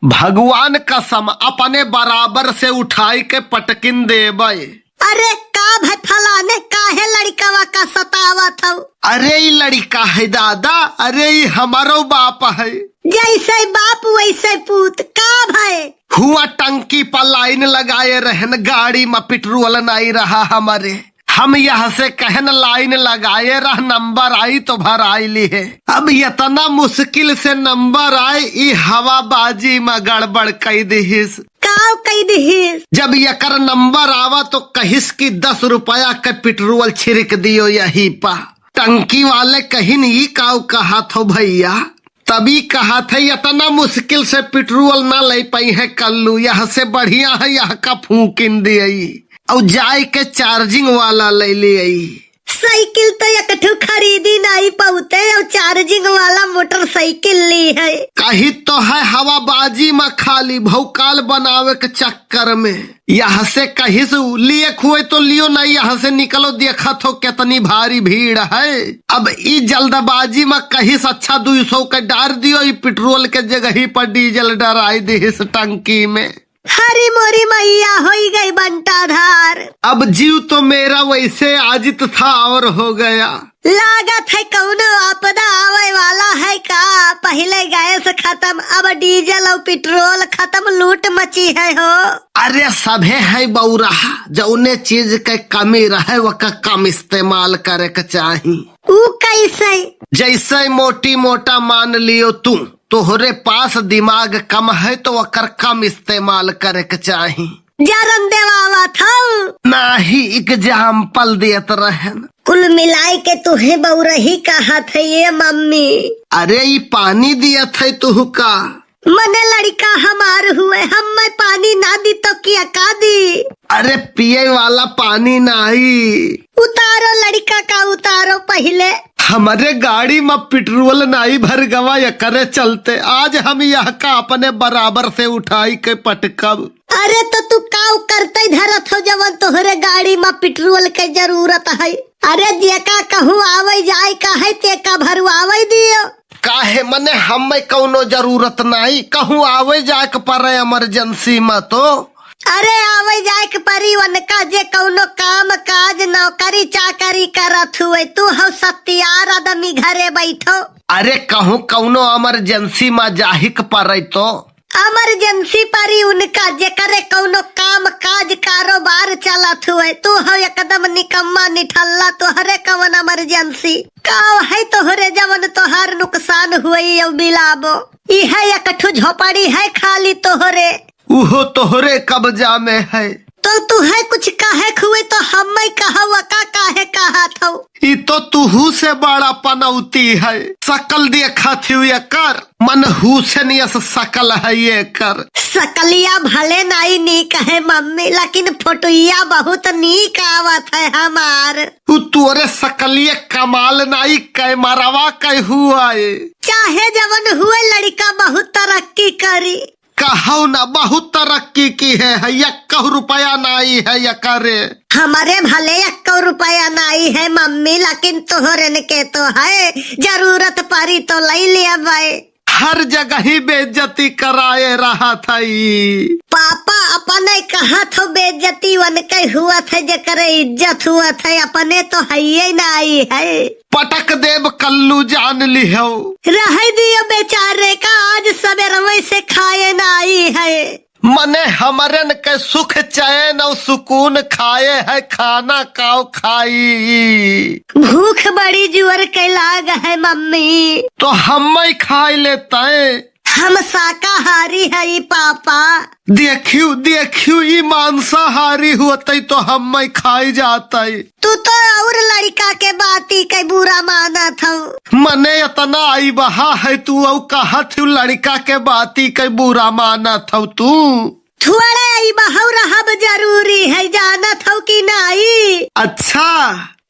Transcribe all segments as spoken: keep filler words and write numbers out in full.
भगवान कसम, अपने बराबर से उठाई के पटकिन देबे। अरे का भाई फलाने, काहे लड़िकवा का सतावत हौ? अरे ई लड़िका है दादा, अरे ई हमारो बाप है। जैसे बाप वैसे पूत, का भाई? हुआ टंकी पर लाइन लगाए रहन, गाड़ी में पेट्रोल नाई रहा हमरे। हम यहाँ से कहन लाइन लगाए रह, नंबर आई तो भराई लिहे। अब इतना मुश्किल से नंबर आए, ई हवाबाजी में गड़बड़ कई दिहिस। काव कई दिहिस? जब एकर नंबर आवा तो कहिस कि दस रुपया के पेट्रोल छिड़क दियो यही पा। टंकी वाले कहिन, ई काव कहत हो भैया? तभी कहत है, इतना मुश्किल से पेट्रोल ना ले पाई है कल्लू, यहाँ से बढ़िया है यहाँ का फूकिन दियई। और जाए के चार्जिंग वाला ले लियई। साइकिल तो एक ठो खरीदी नहीं पाउते और चार्जिंग वाला मोटरसाइकिल ली है। कही तो है हवाबाजी में खाली भौकाल बनावे के चक्कर में। यहाँ से कहीं से लिए खुए तो लियो नहीं, यहाँ से निकलो, देखत हो कितनी भारी भीड़ है। अब ई जल्दबाजी में कहीं से अच्छा दुई सौ के डार दियो, ई पेट्रोल के जगह पर डीजल डराई दिहिस टंकी में। हरी मोरी मैया होई गई बंटाधार। अब जीव तो मेरा वैसे आजित था और हो गया। लागत है कौनो आपदा आवे वाला है का? पहिले गैस खत्म, अब डीजल और पेट्रोल खत्म, लूट मची है हो। अरे सभे है बौरा, जौने चीज के कमी रहे वका कम इस्तेमाल करे के चाही। ऊ कैसे? जैसे मोटी मोटा मान लियो तू, तोहरे पास दिमाग कम है तो ओकर कम इस्तेमाल करे के चाही। जरन देवावत हऊ। नाही, एग्जाम्पल देत रहन। कुल मिलाए के तुहे बौरही कहत है ये मम्मी। अरे ई पानी दियत है तुहका। मने लड़िका हमार हुए, हम्मे पानी ना दी तो किया का दी? अरे पिए वाला पानी नाही। उतारो लड़िका का, उतारो पहिले। हमरे गाड़ी में पेट्रोल नाई भर गवा, एकरे चलते आज हम यह का अपने बराबर से उठाई के पटकब। अरे तो तू काव करते धरत हो जवन तोहरे गाड़ी में पेट्रोल के जरूरत है? अरे जेका कहूँ आवे जाए का है तेका भरवावे दियो। काहे मने हम्मे कौनो जरूरत नाई, कहूँ आवे जाए के परे इमरजेंसी में तो। अरे आवे जाए के परी उनका जे कौनो काम काज नौकरी चाकरी करत हुए, तू हौ सत्यार आदमी घरे बैठो। अरे कहूँ कौनो इमरजेंसी में जाहिक परे तो। इमरजेंसी परी उनका जेकरे कौनो काम काज कारोबार चलत हुए, तू हौ एकदम निकम्मा निठल्ला, तोहरे कवन इमरजेंसी? काव है तोहरे जवन तोहार नुकसान हुए यौ बिलाबो? इहे एक ठो झोपड़ी है खाली तोहरे। उहो तोहरे कब्जा में है। तो तुहे कुछ कहे खुए तो हम्मे कहवा का काहे कहत हौ? ई तो तुहू से बड़ा पनौती है। सकल देखत हिउ एकर, मनहूस नियस सकल है एकर। सकलिया भले नाई नीक है मम्मी, लेकिन फोटुइया बहुत नीक आवत है हमार। उ तोरे सकलिए कमाल नाई, कैमरवा कै हुए। चाहे जवन हुए, लड़िका बहुत तरक्की करी। कहौ न, बहुत तरक्की किहे है, यक्कौ रुपया नाई है एकरे। हमरे भले यक्कौ रुपया नाई है मम्मी, लेकिन तोहरन के तो है, जरूरत परी तो लई लेबै। हर जगही बेइज्जती कराए रहत हई। पापा अपने कहत हौ बेइज्जती वनकै हुअत है, जेकरे इज्जत हुअत है, अपने तो हइये नाई है। पटक देब कल्लू जान लिहौ। रहै दियो बेचारे का, आज सबेरवै से खाए नाई है। मने हमरन के सुख चैन और सुकून खाए है, खाना काव खाई। भूख बड़ी जुअर के लाग है मम्मी। तो हम्मै खाए लेतै। हम शाकाहारी हई पापा। देखियो, देखियो, ई मांसाहारी होतै तो हम्मै खाई जातै। तू तो और लड़िका के बाती के बुरा मानत हौ। मने इतना आई बहा है तू औ कहत हौ लड़िका के बाती के बुरा मानत हौ तू। थोड़े आई बहौ रहब जरूरी है, जानत हौ कि नाई? अच्छा।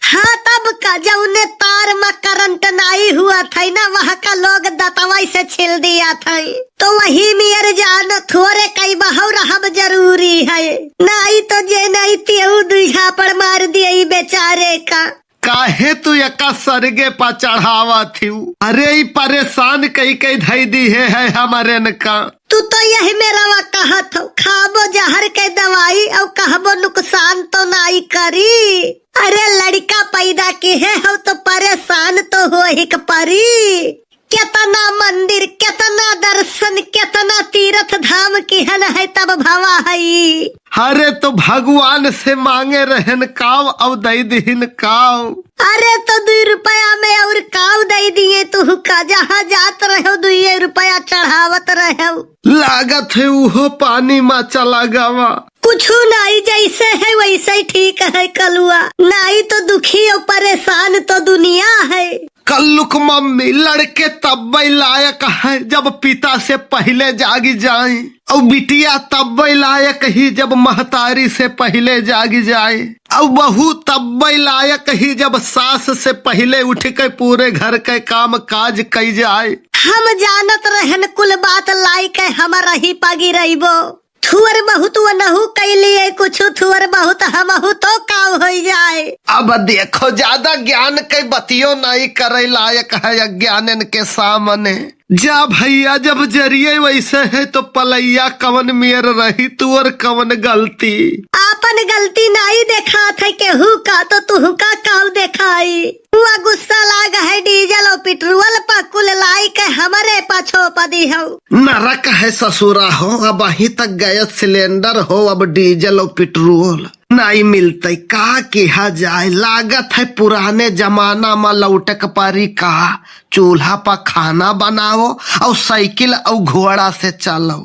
हाँ, तब का, जौने तार में करंट नाई हुअत है ना, वहाँ का लोग दतवाई से छिल दियत है। तो वही मियर जान थोड़े कई बहौ रहब जरूरी है, नाई तो जे नाई तेऊ दुई झापड़ मार दिए ई बेचारे का। काहे तू एका सरगे पा चढ़ावत हिउ? अरे, ई परेशान कई कई धई दिहे है हमरेन का। तू तो यही मेरा वा कहत हो, खाबो जहर के दवाई अउ कहबो नुकसान तो नाई करी। अरे, लड़िका पैदा किहे हो तो परेशान तो होहिक परी। केतना मंदिर, केतना दर्शन, केतना तीर्थ धाम किहन है तब भवा हई। अरे तो भगवान से मांगे रहन काव, अब दई दिहिन काव। अरे तो दुई रुपया में और काव दई दिए तुहका, जहाँ जात रहो दुइये रुपया चढ़ावत रहो। लागत है उहो पानी मा चला गवा। कुछु नाई, जैसे है वैसे ही ठीक है कलुआ, नाई तो दुखी और परेशान तो दुनिया है। कल्लुक मम्मी, लड़के तब्बे लायक है जब पिता से पहिले जागी जाए, और बिटिया तब्बे लायक ही जब महतारी से पहिले जागी जाए, और बहू तब्बे लायक ही जब सास से पहिले उठ के पूरे घर के काम काज कई जाए। हम जानत रहन कुल बात लाई के हमरही पा गिरइबो। थुअर बहुत वनहु कैलिए कुछु, थुअर बहुत हमहु तो काव होई जाए। अब देखो, ज्यादा ज्ञान के बतियो नाई करे लायक है अज्ञानन के सामने। जा भैया, जब जरिए वैसे है तो पलैया कवन मेर रही, तुअर कवन गलती? आपन गलती नाई देखात है केहू का, तो तुहका काव देखाई? हुआ गुस्सा लाग है डीजल और पेट्रोल पा, कुल लाई के हमरे पा छोप दिहौ। नरक है ससुरा हो, अबहीं तक गैस सिलेंडर हो, अब डीजल और पेट्रोल नाई मिलतै, का किहा जाए? लागत है पुराने जमाना मा लौटक परी का? चूल्हा पा खाना बनाओ और साइकिल और घोड़ा से चलो।